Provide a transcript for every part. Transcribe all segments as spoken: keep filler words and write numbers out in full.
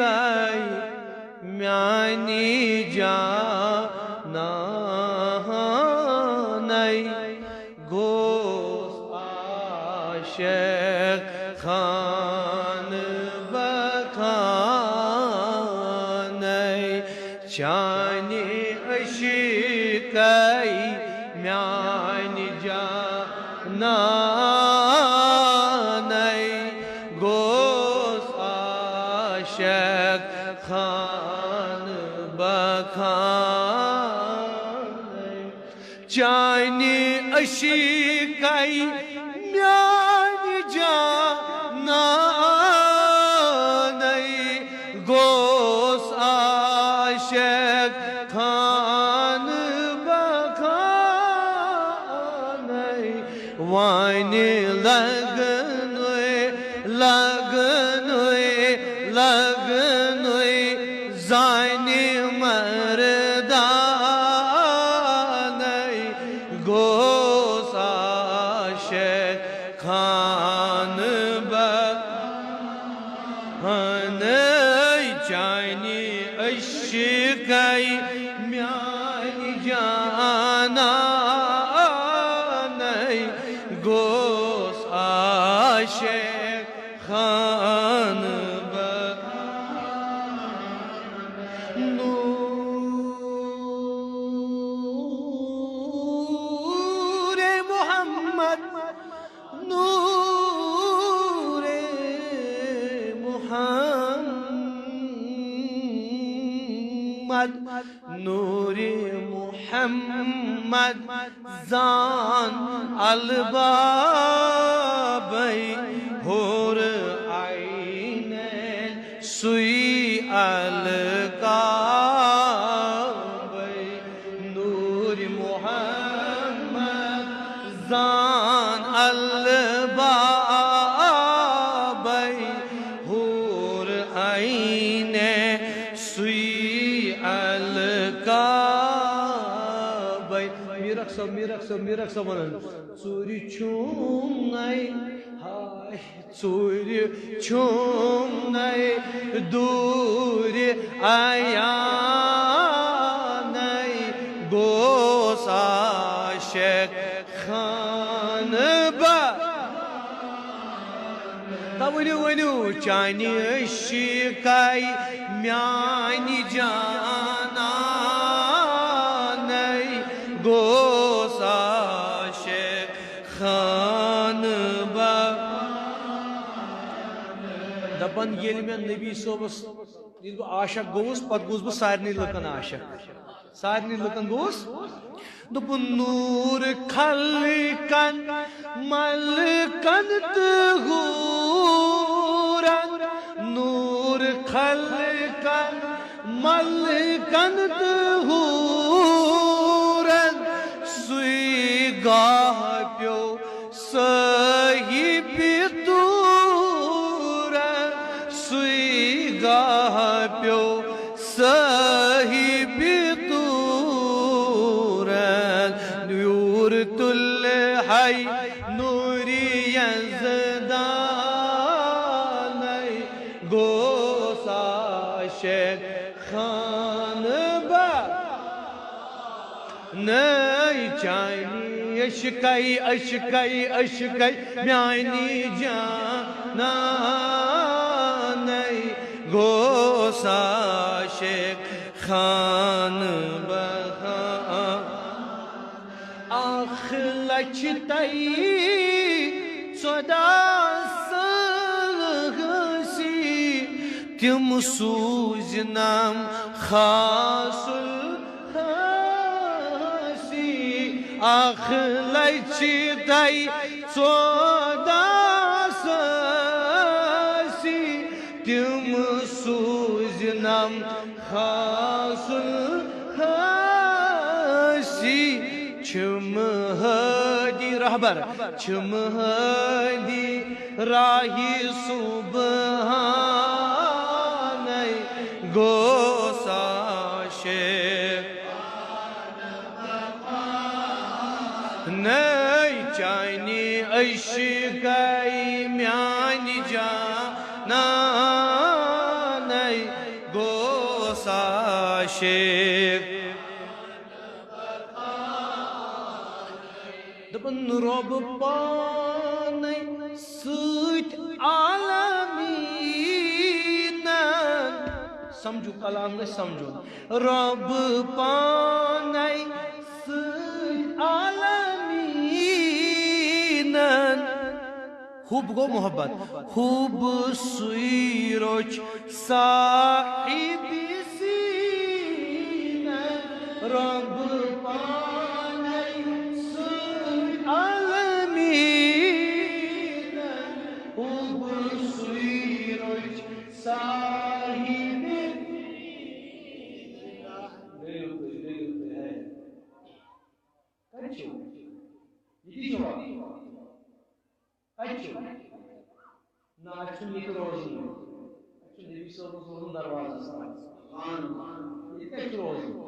عشقے میانہِ جانانَے، گوس عاشق خانہٕ بخانَے، چانہِ عشقے میانہِ جانانَے، گوس عاشق خانہٕ بخانَے۔ چانہِ عشقے میانہِ جانانَے، گوس عاشق خانہٕ بخانَے۔ وانہِ لگنُے، لگنُے، لگنُے زانہِ مردانَے، گوس عاشق خانہٕ بخانَے۔ چانہِ عشقے میانہِ جانانَے، گوس عاشق خانہٕ بخانَے۔ نورِ محمد، نورِ محمد، نورِ محمد زان البابے، حور عینین سُے القابے۔ نورِ محمد زان البابے، حور عینین سُے القابے۔ میٖرک صٲب، میٖرک صٲب، میٖرک صٲب وَنان، ژوٗرِ چھُم نَے، ہاے، ژوٗرِ چھُم نَے دوٗرِ عیانَے، گوس عاشق خانہٕ بخانَے۔ تا ؤنِو، ؤنِو، چانہِ عشقے میانہِ جانانَے، گوس عاشق خانہٕ بخانَے۔ دَپان، ییٚلہِ مےٚ نبی صٲبَس، ییٚلہِ بہٕ عاشق گوٚوُس، پَتہٕ گوٚوُس بہٕ سارنٕے لُکَن عاشق۔ سارنٕے لُکَن گوٚوُس۔ دوٚپُن، نوٗر خلقن ملکن تہٕ حوٗرن، نوٗر خلقن ملکن تہٕ حوٗرن، سُے گاہ پیوٚو صاحبِ طوٗرن، سُے گاہ پیوٚو صاحبِ طوٗرن۔ نوٗر تُلہَے نوٗرِ یزدانَے، گوس عاشق خانہٕ بخانَے۔ نَے چانہِ عشقے، عشقے، عشقے میانہِ جانانَے، گوس عاشق خانہٕ بخانَے۔ اکھ لچھ تہٕ ژۄداہ ساسی تِم سوٗزنم خاص الخاصی۔ اکھ لچھ تہٕ ژۄداہ ساسی تِم سوٗزنم خاص الخاصی۔ چھِم ہادی رہبر، چھِم ہادی راہی سبحانَے، گوس عاشق۔ نَے چانہِ عشقے میانہِ جانانَے، عاشق۔ دپن رۄب پانے سۭتۍ عالمیٖنن۔ سمجھو کلام گژھِ سمجھُن۔ رۄب پانے سۭتۍ عالمیٖنن۔ حُب گوٚو محبت۔ حُب سُے روٚچھ صاحب سیٖنہٕ۔ رۄب پانے سُے عالمیٖنہٕ۔ حُب سُے روٚچھ صاحب۔ کتہِ چھِو؟ ییٚتی چھِوا؟ کتہِ چھِو؟ نہ، اَسہِ چھُنہٕ ییٚتہِ روزُن۔ اَسہِ چھُ نبی صٲبَس روزُن دروازَس منٛز۔ ییٚتہِ کَتہِ چھُ روزُن؟ ییٚتہِ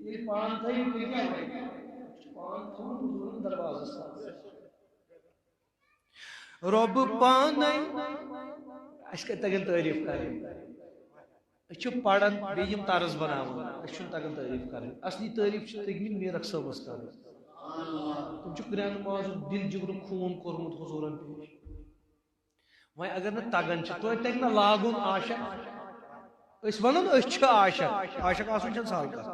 ییٚلہِ پان تھٲیِو، تُہۍ کیٛاہ وَنہِ؟ اَسہِ چھُ پان تھوٚومُت حضوٗرَن دروازَس منٛز۔ رۄب پانے۔ اَسہِ کَتہِ تَگن تعریٖف کَرٕنۍ؟ أسۍ چھِ پران، بیٚیہِ یِم طرز بناوان، اَسہِ چھُنہٕ تَگان تعریٖف کَرٕنۍ۔ اَصلی تعریٖف چھِ تٔمۍ میٖرَک صٲبَس کَرٕنۍ۔ تٔمۍ چھُ کرٛٮ۪ن مازُک دِل جِگرُک خوٗن کوٚرمُت حضوٗرَن پیش۔ وۄنۍ اگر نہٕ تَگان چھِ، توتہِ تَگہِ نہ لاگُن عاشق۔ أسۍ وَنو نہٕ أسۍ چھِ عاشق۔ عاشق آسُن چھَنہٕ سہل کَتھ۔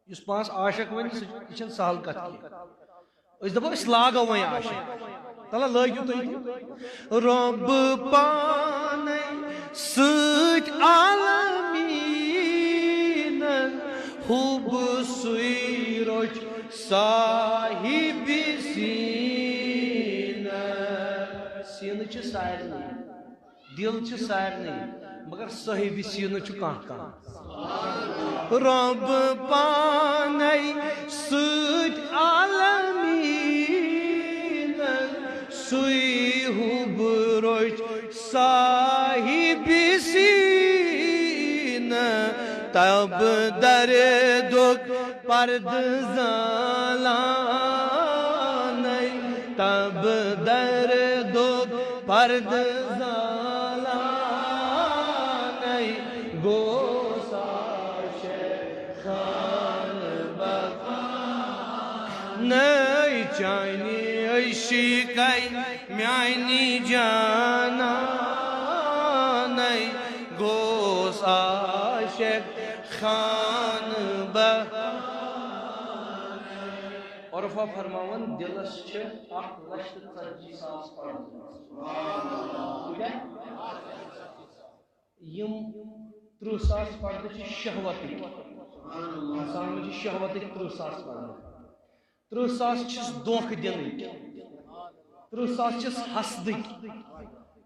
یُس پانَس عاشق وَنہِ، سُہ، یہِ چھَنہٕ سہل کَتھ کینٛہہ۔ أسۍ دَپو أسۍ لاگو وۄنۍ عاشق۔ تَلہ لٲگِو تُہۍ تہِ۔ رۄب پانے سۭتۍ عالمیٖنہٕ۔ حُب سُے روٚچھ صاحب سیٖنہٕ۔ سیٖنہٕ چھِ سارنٕے، دِل چھِ سارنٕے، مگر صاحب سیٖنہٕ چھُ کانٛہہ کانٛہہ۔ رۄب پانے سۭتۍ عالمیٖنہٕ، سُے حُب روٚچھ صاحب سیٖنہٕ۔ تب دردُک پردٕ زالانَے، تب دردُک پردٕ زالانَے، گوٚو سا شیخ خان بخانَے۔ چانہِ عشقَے میانہِ جانانَے، گوٚو سا شیخ خان بخانَے۔ عرفا فرماوان، دِلس چھِ اکھ لچھ تہٕ ژتجی ساس پردٕ۔ کۭتیاہ؟ یِم ترٕٛہ ساس پردٕ چھِ شہوتٕکۍ۔ انسانس چھِ شہوتٕکۍ ترٕٛہ ساس پردٕ۔ ترٕٛہ ساس چھِس دھوکہٕ دِنٕکۍ، ترٕٛہ ساس چھِس حسدٕکۍ،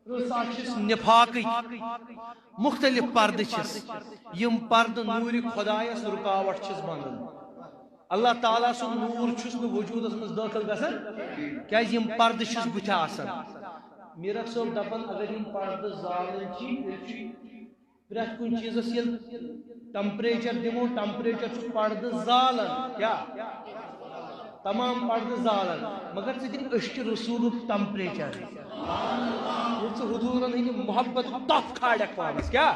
ترٕٛہ ساس چھِس نفاقٕکۍ۔ مختلف پردٕ چھِس، یِم پردٕ نوٗرِ خۄدایس رُکاوٹھ چھِس بنان۔ اللہ تعالیٰ سُنٛد نوٗر چھُس نہٕ وجوٗدس منٛز دٲخل گژھان، کیازِ یِم پردٕ چھِس بٕتھِ آسان۔ میٖرک صٲب دپان، اگر یِم پردٕ زالٕنۍ چھِ، تیٚلہِ چھُ پرٛٮ۪تھ کُنہِ چیٖزس ییٚلہِ temperature دِمو، temperature چھُ پردٕ زالان۔ کیٛاہ؟ تمام پردٕ زالان۔ مگر ژٕ دِ عشقِ رسوٗلُک temperature۔ ییٚلہِ ژٕ حضوٗرن ہٕنٛدِ محبت تپھ کھالکھ پانس، کیٛاہ؟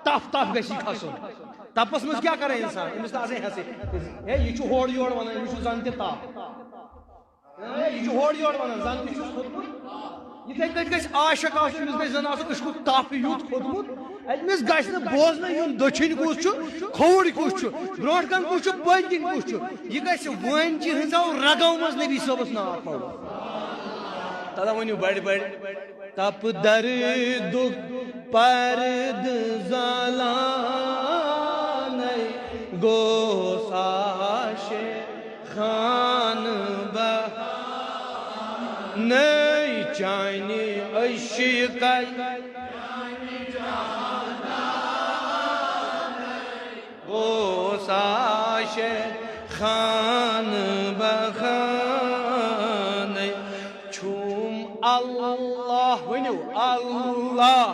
تپھ، تپھ گژھِ کھسُن۔ تپس منٛز کیٛاہ کران انسان؟ أمِس نہٕ آسان حیثے۔ ہے، یہِ چھُ ہورٕ یورٕ ونان، أمِس چھُ زن تہِ تپھ۔ ہے، یہِ چھُ ہورٕ یورٕ ونان، زن تہِ چھُس کھوٚتمُت۔ یِتھے کٔنۍ گژھِ عاشق آسُن، أمِس گژھِ زن آسُن عشقُک تپھ یُتھ کھوٚتمُت، أمِس گژھِ نہٕ بوزنہٕ یُن دٔچھِنۍ کُس چھُ، کھووُر کُس چھُ، برونٛٹھ کَنہِ کُس چھُ، پٔتۍ کِنۍ کُس چھُ۔ یہِ گژھِ وٲنجہِ ہٕنٛزو رگو منٛز نبی صٲبس ناو پھوٚلُن۔ تَلہ ؤنِو بڑِ بڑِ۔ تپ دردُک پردٕ زالانَے، گوٚو سا شیخ خان بخانَے۔ چانہِ عشقَے گوٚو سا شیخ خان بخانَے۔ چھُم اللہ، ؤنِو اللہ،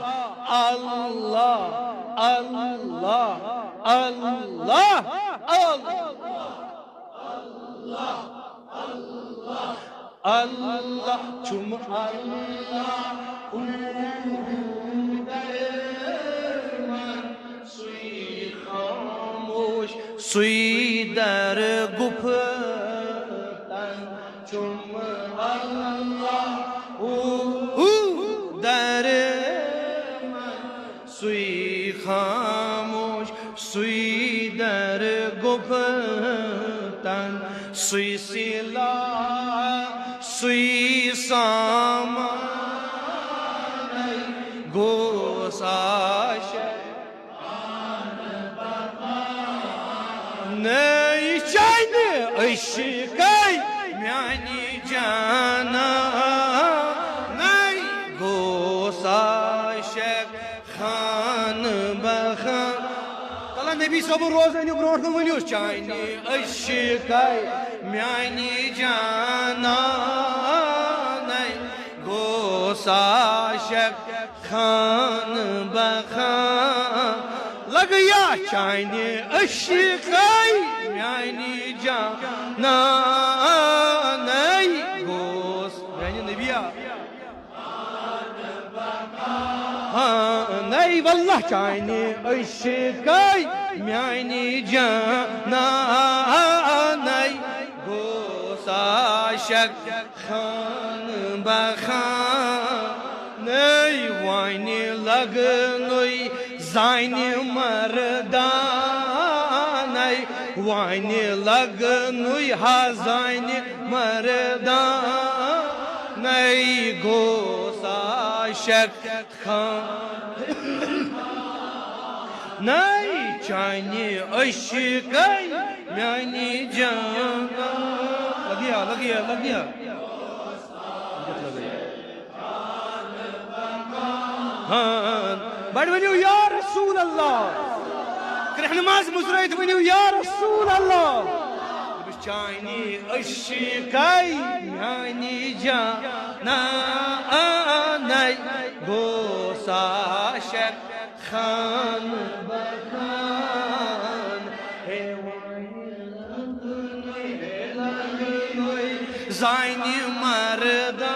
اللہ، اللہ، اللہ، اللہ، اللہ، اللہ چھُم اللہ۔ سُے در گُپھتن چھُم اللہ ہُہ در من، سُے خاموش، سُے در گُپھتن، سُے سلاح، سُے سامان گوس عاشق۔ نٔے چانہِ عشقے میانہِ جانانَے گوس عاشق خان بخان۔ تلا نبی صٲبُن روزٕ أنِو برونٛٹھ کُن، ؤنِو، چانہِ عشقے میانہِ جانانَے گوس عاشق خان بخان۔ لگیا چانہِ عشقے میانہِ جانانَے گوس میانہِ نبیا۔ ہاں، نَے واللہ چانہِ عشقے میانہِ جانانَے گوس عاشق خان بخان۔ نٔے وۄنۍ لگنُے زانہِ مردانَے، وۄنۍ لگنُے ہا زانہِ مردانَے گوس عاشق خان۔ نٔے چانہِ عشقے میانہِ جانانَے۔ لگیا، لگیا، لگیا۔ ہاں، بڑٕ ؤنِو یا رسول اللہ۔ کرٛہنہِ منٛز مُژرٲیِتھ ؤنِو یا رسول اللہ۔ چانہِ عشقے میانہِ جانانَے گوس عاشق خان بخان۔ ہے وۄنۍ لگنُے، ہے لگنُے زانہِ مردانَے۔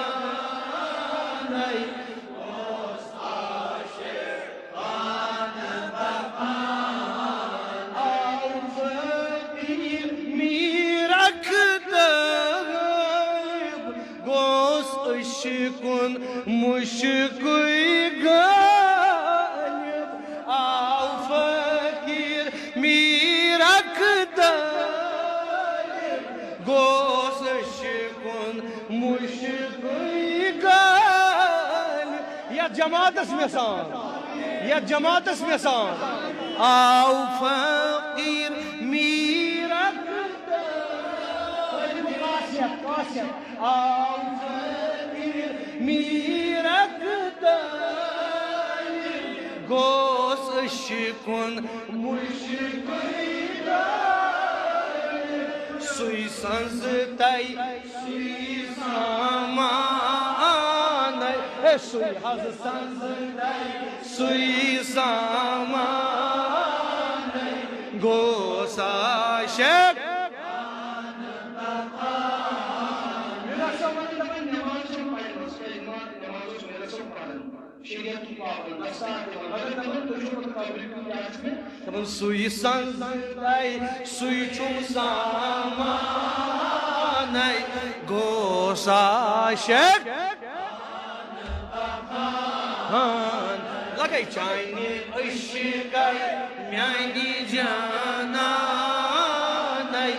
آو فقیر میر اختر غٲلب، گوس عشقُن مشکُے غٲلب۔ آو فقیر میر اختر غٲلب، گوس عشقُن مشکُے غٲلب۔ یتھ جماعتس مےٚ سان، یتھ جماعتس مےٚ سان۔ آو فقیر میر اختر۔ آو فقیر میر اختر غٲلب، گوس عشقُن مشکُے غٲلب۔ سُے سنزتَے سُے سامانَے، ہے سُے حظ سنزتَے سُے سامانَے گوس عاشق۔ شریعتُک پابند، وۄستاد دِوان۔ مگر دَپان، تُہۍ چھِو پَتہٕ قبرِ کُن کیٛاہ چھُ مےٚ؟ دَپان، سُے سنزتَے سُے چھُم سامانَے گوس عاشق۔ ہان لگے چانہِ عشقَے میانہِ جانَے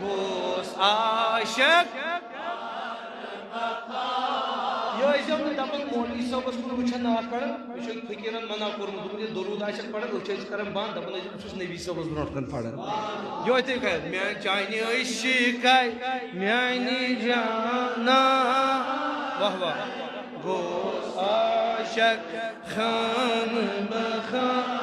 گوس عاشق۔ یہِ ٲسۍزیو نہٕ دَپان مولوی صٲبَس کُن وٕچھان ناکھ کَڑان، یہِ چھُ فقیٖرَن منع کوٚرمُت، دوٚپمُت، ییٚلہِ دروٗد آسٮ۪کھ پَران، أسۍ چھِ أسۍ کَران بنٛد، دَپان ٲسۍ، بہٕ چھُس نبی صٲبَس برونٛٹھ کَنہِ پَران۔ یِہوٚے تہِ کَرِ، میٛانہِ چانہِ عشقَے، میٛانہِ جانا۔ واہ واہ۔ گوس عاشق خان بخان،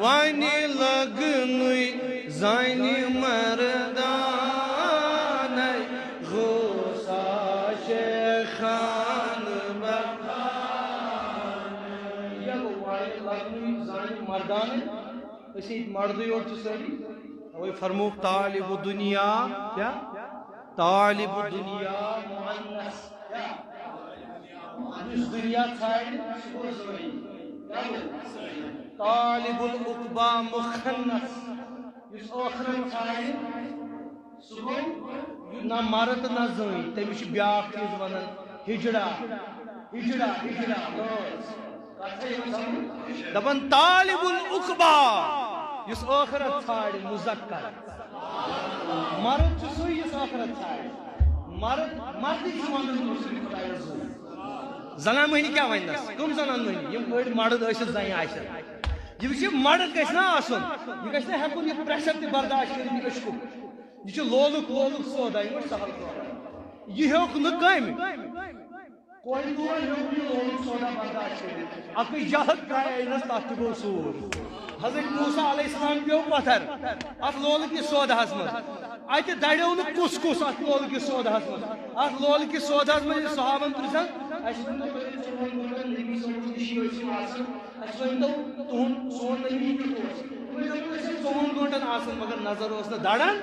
وۄنۍ لگنُے زانہِ مردانَے، گوس عاشق خان بخان۔ یہِ گوٚو وۄنۍ لگنُے زانہِ مردانَے، أسۍ ییٚتہِ مردٕے یوت چھِ سٲری۔ اَوَے فرمووُکھ طالب دنیا، کیٛاہ؟ طالب دنیا مؤنث۔ یُس دنیا ژھانڈِ، سُہ گوٚو زٲیِل۔ کیٛاہ گوٚو؟ طالب العقبیٰ مخنث۔ ٲخرت ژھانٛڈِ، سُہ گوٚو نہ مرد نہ زٔنۍ، تٔمِس چھِ بیٛاکھ چیٖز وَنان ہِجڑا، ہِجڑا، ہِجڑا، لٲز۔ کَتھ چھےٚ یِوان سمجھ؟ دَپان طالب العقبہ، یُس ٲخرت ژھانٛڈِ، مُذکر۔ مرد چھُ سُے یُس ٲخرت ژھانٛڈِ۔ مرد، مردٕے چھُ وَنان مُسلِم خۄدایَس زوٗ۔ زنان مٔہنی کیٛاہ وَنہِ نَس؟ کٕم زنان مٔہنی؟ یِم أڑۍ مرد ٲسِتھ زَنہِ آسن۔ یہِ وٕچھ، یہِ مرد گژھِ نہ آسُن، یہِ گژھِ نہ ہٮ۪کُن یہِ پریشر تہِ برداشت کٔرِتھ، یہِ عشقُک۔ یہِ چھُ لولُک، لولُک سودا، یہِ چھُ سہل سودا۔ یہِ ہیوٚک نہٕ کٔمۍ۔ کوہہِ طور ہیوٚک نہٕ لولُک سودا برداشت کٔرِتھ۔ اَکٕے جلد ترٛایہِ أمِس، تَتھ تہِ گوٚو سوٗر۔ حضرت موسیٰ علیہ السلام پیوٚو پتھر اَتھ لولہٕ کِس سوداہَس منٛز۔ اَتہِ دَریو نہٕ کُس کُس اَتھ لولہٕ کِس سوداہَس منٛز۔ اَتھ لولہٕ کِس سوداہَس منٛز ییٚلہِ صحابن پرٛژھ، اَسہِ ؤنۍ تو، تُہۍ ٲسِو ژۄوُہَن گٲنٛٹَن نبی صٲبُن نِشی ٲسِو آسان۔ اَسہِ ؤنۍ تو، تُہُنٛد، سون نبی کیُتھ اوس؟ تِمَن دوٚپ، أسۍ ٲسۍ ژۄوُہَن گٲنٛٹَن آسان، مگر نظر اوس نہٕ دَران۔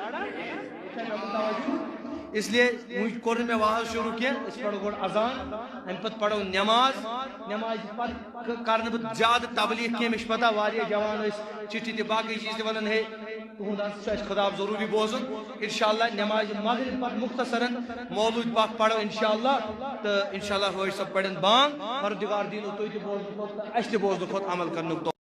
اس لیے وۄنۍ کوٚر نہٕ مےٚ واز شروٗع کینٛہہ، أسۍ پَرو گۄڈٕ اذان، اَمہِ پَتہٕ پَرو نٮ۪ماز، نٮ۪مازِ پَتہٕ ک-، کَرٕ نہٕ بہٕ زیادٕ تبلیغ کینٛہہ، مےٚ چھِ پَتہ واریاہ جوان ٲسۍ چِٹھِ تہِ باقٕے چیٖز تہِ وَنان، ہے، تُہُنٛد حظ چھُ اَسہِ خطاب ضروٗری بوزُن۔ اِنشاءاللہ نٮ۪مازِ مغرب پَتہٕ مختصراً مولوٗد پاک پَرو اِنشاءاللہ، تہٕ اِنشاءاللہ حٲج صٲب پَرن بانگ، پَروَردِگار دیٖنو تُہۍ تہِ بوزنہٕ کھۄتہٕ تہٕ اَسہِ تہِ بوزنہٕ کھۄتہٕ عمل کَرنُک